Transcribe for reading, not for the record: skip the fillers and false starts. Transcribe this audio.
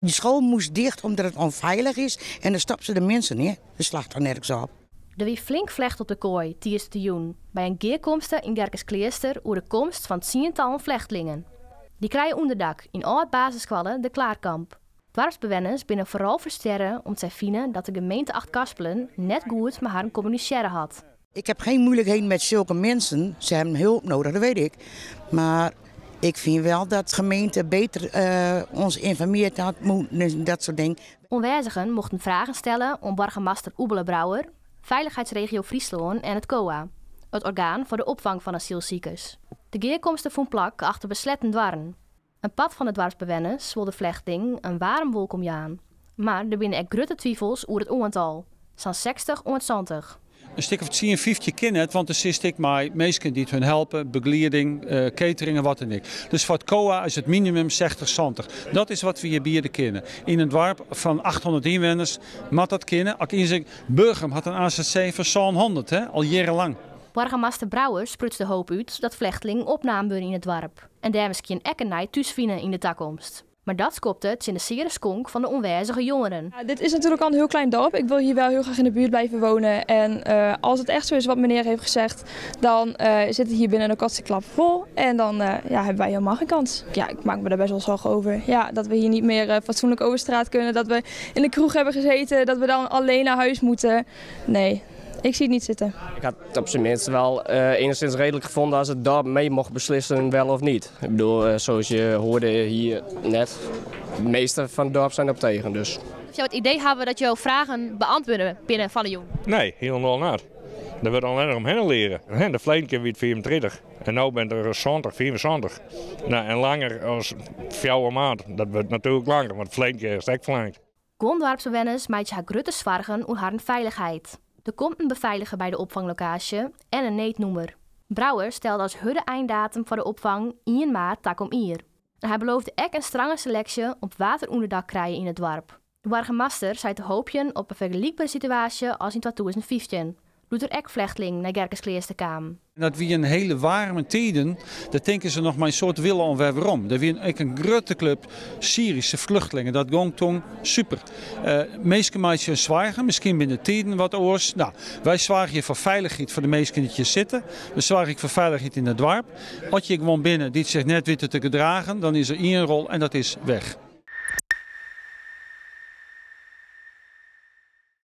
Die school moest dicht omdat het onveilig is en dan stoppen ze de mensen neer. Dat slacht dan nergens op. Der wie flink flecht op de koai tiisdeitejûn by in gearkomste yn Gerkeskleaster oer de komst fan tsientallen flechtlingen. Dy krije ûnderdak yn âld basisskoalle De Klaarkamp. Doarpsbewenners binne foaral frustrearre om't sy fine dat de gemeente Achtkarspelen net goed mei harren kommunisearre hat. Ik heb geen moeilijkheden met zulke mensen. Ze hebben hulp nodig, dat weet ik. Maar ik vind wel dat de gemeente beter ons informeert had moeten, dat soort dingen. Oanwêzigen mochten fragen stelle oan boargemaster Oebele Brouwer, Feilichheidsregio Fryslân en it COA, it orgaan foar de opfang fan asylsikers. De gearkomste fûn plak achter besletten doarren. In part fan de doarpsbewenners wol de flechtlingen in waarm wolkom jaan, mar der binne ek grutte twivels oer it oantal, sa'n 60 oant 70. In stik of 10, 15 kin net, want der sitst ek mei minsken dy't hun helpe, begelieding, catering en wat dan ek. Dus foar it COA is it minimum 60, 70. Dat is wat we hjir biede kinne. Yn in doarp fan 800 ynwenners moat dat kinne. As ik ynsin, Burgum hat in AZC fan 700, hè, al jierrenlang. Boargemaster Brouwer spruts de hoop út dat flechtlingen opnaam wurde yn it doarp en dêr miskien ek in nij thús fine yn de takomst. Mar dat skopte tsjin de seare skonk fan de oanwêzige jongeren. Ja, dit is natuurlijk al een heel klein dorp. Ik wil hier wel heel graag in de buurt blijven wonen. En als het echt zo is wat meneer heeft gezegd, dan zit het hier binnen de kortste klap vol. En dan ja, hebben wij helemaal geen kans. Ja, ik maak me daar best wel zorgen over. Ja, dat we hier niet meer fatsoenlijk over straat kunnen. Dat we in de kroeg hebben gezeten. Dat we dan alleen naar huis moeten. Nee, ik zie het niet zitten. Ik had het op zijn minst wel enigszins redelijk gevonden als het dorp mee mocht beslissen wel of niet. Ik bedoel, zoals je hoorde hier net, de meeste van het dorp zijn erop tegen. Dus. Of jou it idee hawwe dat jo fragen beäntwurde binne fan 'e jûn? Nee, hielendal net. Der wurdt allinnich omhinne learen. De ferleden kear wie it 35 en no binne der 70, 75. Nou, en langer as 4 maand. Dat wurdt natuerlik langer, want ferleden kear is it ek ferlingd. Guon doarpsbewenners meitsje har grutte soargen oer harren feilichheid. Der komt in befeiliger by de opfanglokaasje en in neednûmer. Brouwer stelde as hurde eindatum foar de opfang 1 maart takom jier. En hy beloofde ek in strange seleksje op wa't der ûnderdak krije yn it doarp. De boargemaster sei te hoopjen op in fergelykbere situaasje as yn 2015, doe't der ek flechtlingen nei Gerkeskleaster kamen. Dat wie in hiele waarme tiden. Dêr tinke se noch mei in soad wille oan wer werom. Der wie ek in grutte klup Syryske flechtlingen. Dat gong toen super. Minsken meitsje soargen, miskien binne de tiden wat oars. No, wy soargje foar feilichheid foar de minsken dy't hjir sitte. We soargje ek foar feilichheid yn it doarp. As hjir gewoan binne dy't sich net witte te gedragen, dan is der ien rol en dat is weg.